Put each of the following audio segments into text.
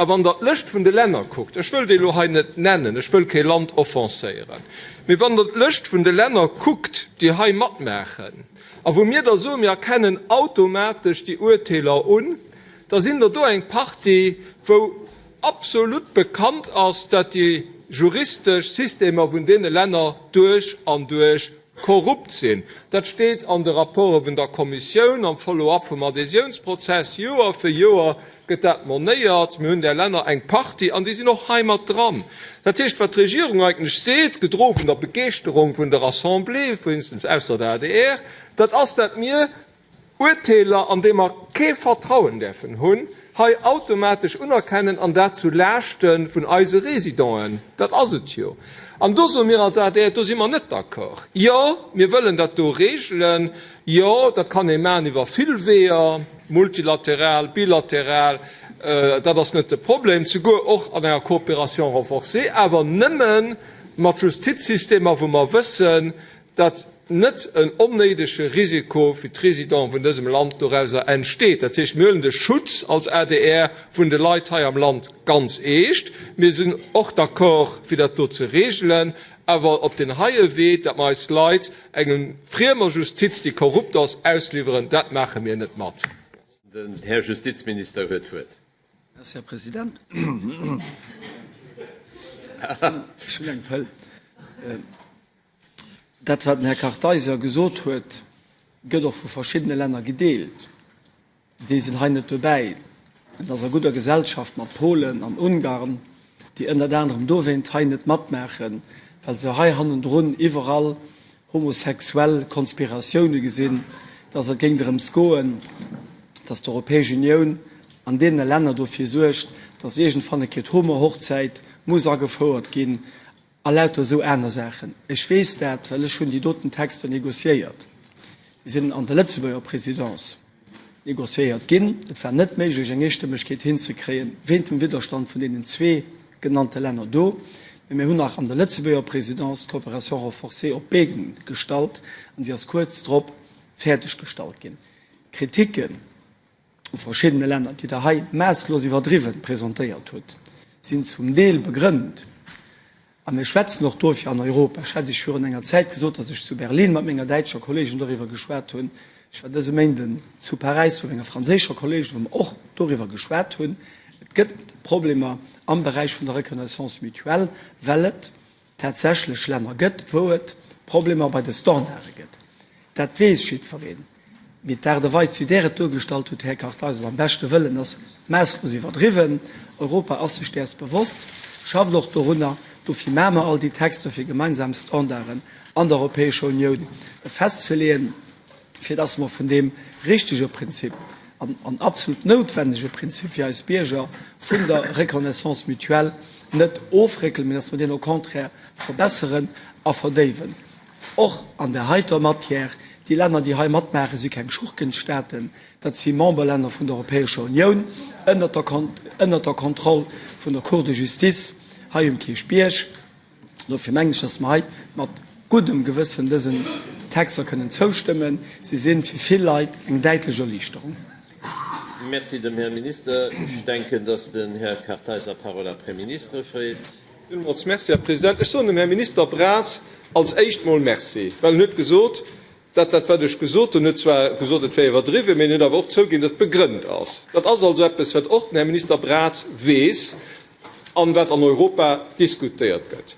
A wann Der d'Lëscht vun de Länner kuckt, ech wëll déi elo hei net nennen, ech wëll kee Land offenséieren, mee wann Der d'Lëscht vun de Länner kuckt, déi hei matmaachen a wou mir da soen, mir erkennen automatesch déi Urteeler un, da sinn der do eng Partie, wou absolut bekannt ass, dat déi juristesch Systemer vun deene Länner duerch an duerch korrupt sinn. Dat steet an de Rapporte vun der Kommissioun, am Follow-up vum Adhésiounsprozess. Joer fir Joer gëtt dat monéiert. Mir hunn där Länner eng Partie an déi sinn och hei mat dran. Dat heescht, wat d'Regierung eigentlech seet, gedroe vun der Begeeschterung vun der Assemblée, wéinstens ausser der adr, dat ass, dat mir Urteeler, an déi mer kee Vertrauen däerfen hunn, hei automatesch unerkennen, an dat zu Laaschte vun eise Résidenten. Dat ass et jo. An do soe mir als adr, do si mer net d'accord. Jo, mir wëllen dat do regelen. Jo, dat kann ee maachen iwwer vill Weeër, multilateral, bilateral, dat ass net de Problem, souguer och an enger Coopération renforcée, awer nëmme mat Justizsystemer, wou mer wëssen, datt net en onnéidege Risiko fir d'Résidenten vun dësem Land dorauser entsteet. Dat heescht, mir huelen de Schutz als adr vun de Leit hei am Land ganz eescht. Mir sinn och d'accord, fir dat do ze regelen, awer op deen heie Wee, datt mer eis Leit engem friemer Justiz, déi korrupt ass, ausliwweren, dat maache mir net mat. Den Här Justizminister huet d'Wuert. Merci, Här President. Ech hunn eng Pëll. Dat, wat den Här Kartheiser gesot huet, gëtt och vu verschiddene Länner gedeelt. Déi sinn hei net dobäi. Et ass a gudder Gesellschaft mat Polen an Ungarn, déi ënnert anerem dowéint hei net matmaachen, well se hei hannendrun iwwerall homosexuell Konspiratioune gesinn, dass et géing drëms goen, dass d'Europäesch Unioun an deene Länner dofir suergt, dass iergendwann e Kéier d'Homohochzäit muss agefouert ginn A lauter esou aner Saachen. Ech weess dat, well ech hunn déi doten Texter négociéiert. Déi sinn an der Lëtzebuerger Présidence négociéiert ginn. Et war net méiglech, eng Eestëmmegkeet hinzekréien, wéint dem Widderstand vun deenen zwee genannte Länner do. Mä mir hunn nach an der Lëtzebuerger Présidence d'Coopération renforcée op d'Been gestallt an si ass kuerz drop fäerdeg gestallt ginn. D'Kritiken u verschiddene Länner, déi Der hei maasslos iwwerdriwwen presentéiert hutt, sinn zum Deel begrënnt. A mir schwätzen och dofir an Europa. Ech hat Iech virun enger Zäit gesot, dass ech zu Berlin mat menger däitscher Kolleegin doriwwer geschwat hunn. Ech war dëse Méinden zu Paräis mat menger franséischer Kolleegin, wou mer och doriwwer geschwat hunn. Et gëtt Problemer am Beräich vun der Reconnaissance mutuelle, well et tatsächlech Länner gëtt, wou et Problemer bei de Standarde gëtt. Dat weess jiddwereen. Mee d'Aart a Weis, wéi Der et duergestallt hutt, Här Kartheiser, beim beschte Wëllen, ass maasslos iwwerdriwwen. Europa ass sech däers bewosst, schafft och dorunner. Dofir maache mer all déi Texter, fir gemeinsam Standarden an der Europäescher Unioun festzeleeën, fir dass mer vun deem richtege Prinzip an absolut noutwendege Prinzip fir eis Bierger vun der Reconnaissance mutuelle net ofréckelen, mee dass mer deen au contraire verbesseren a verdéiwen. Och an där heiter Matière, déi Länner, déi hei matmaachen, si keng Schurkenstaaten, dat si Memberlänner vun der Europäescher Unioun ënnert der ënnert der Kontroll vun der Cour de Justice hei um Kierchbierg. Dofir mengen ech, dass mer hei mat guddem Gewëssen dësen Texter kënnen zoustëmmen. Si si fir vill Leit eng däitlech Erliichterung. Merci dem Här Minister. Ech denken, dass den Här Kartheiser Parole après ministre freet. Villmools Merci, Här President. Ech soen dem Här Minister Braz als éischt mol Merci, well en huet gesot, dat dat, wat ech gesot hunn, huet zwar gesot, et wär iwwerdriwwen, mee en huet awer och zouginn, datt et begrënnt ass. Dat ass also eppes, wat och den Här Minister Braz weess an wat an Europa diskutéiert gëtt.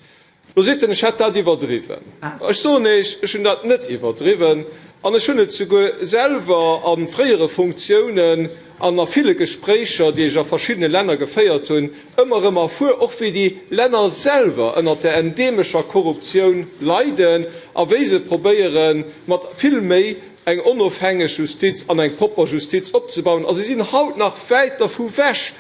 Lo seet en, ech hätt dat iwwerdriwwen. Ech soen Iech, ech hunn dat net iwwerdriwwen an ech hunn et souguer selwer a fréiere Funktiounen an a ville Gespréicher, déi ech a verschiddene Länner geféiert hunn, ëmmer erëm erfuer, och wéi déi Länner selwer ënnert der endemescher Korruptioun leiden a wéi se probéieren, mat vill Méi eng onofhängeg Justiz an eng propper Justiz opzebauen. A si sinn haut nach wäit dervu wech.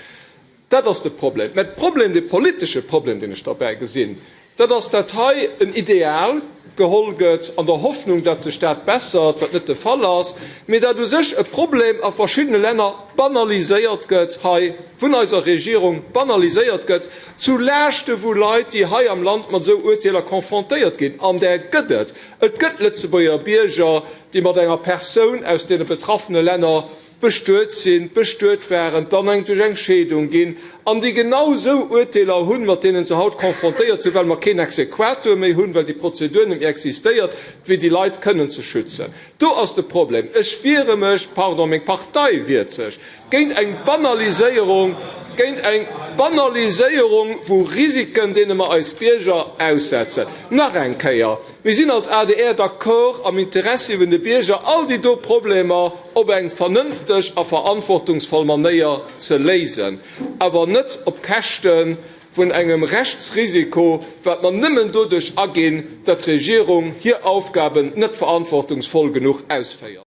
Dat ass de Problem. Mä de Problem, de politesche Problem, deen ech derbäi gesinn, dat ass, dat hei en Ideal geholl gëtt an der Hoffnung, dat sech dat bessert, wat net de Fall ass, mä dat u sech e Problem a verschiddene Länner banaliséiert gëtt, hei vun eiser Regierung banaliséiert gëtt, zu Laaschte vu Leit, déi hei am Land mat esou Urteeler confrontéiert ginn. An där gëtt et. Et gëtt Lëtzebuerger Bierger, déi mat enger Persoun aus deene betraffene Länner. bestuet sinn, bestuet waren, dann eng duerch eng Scheedung ginn an déi genau esou Urteeler hunn, mat deene se haut confrontéiert hunn, well mer keen Exequatur méi hunn, well déi Prozedur net méi existéiert, fir déi Leit kënnen ze schützen. Do ass de Problem. Ech wiere mech, pardon, meng Partei wiert sech géint eng Banaliséierung, géint eng Banaliséierung vu Risiken, deene mer eis Bierger aussetzen. Nach eng Kéier, Mir sinn als adr d'accord, am Interessi vun de Bierger all déi do Problemer op eng vernënfteg a verantwortungsvoll Manéier ze léisen, awer net op Käschte vun engem Rechtsrisiko, wat mer nëmmen doduerch aginn, datt d'Regierung hir Aufgaben net verantwortungsvoll genuch ausféiert.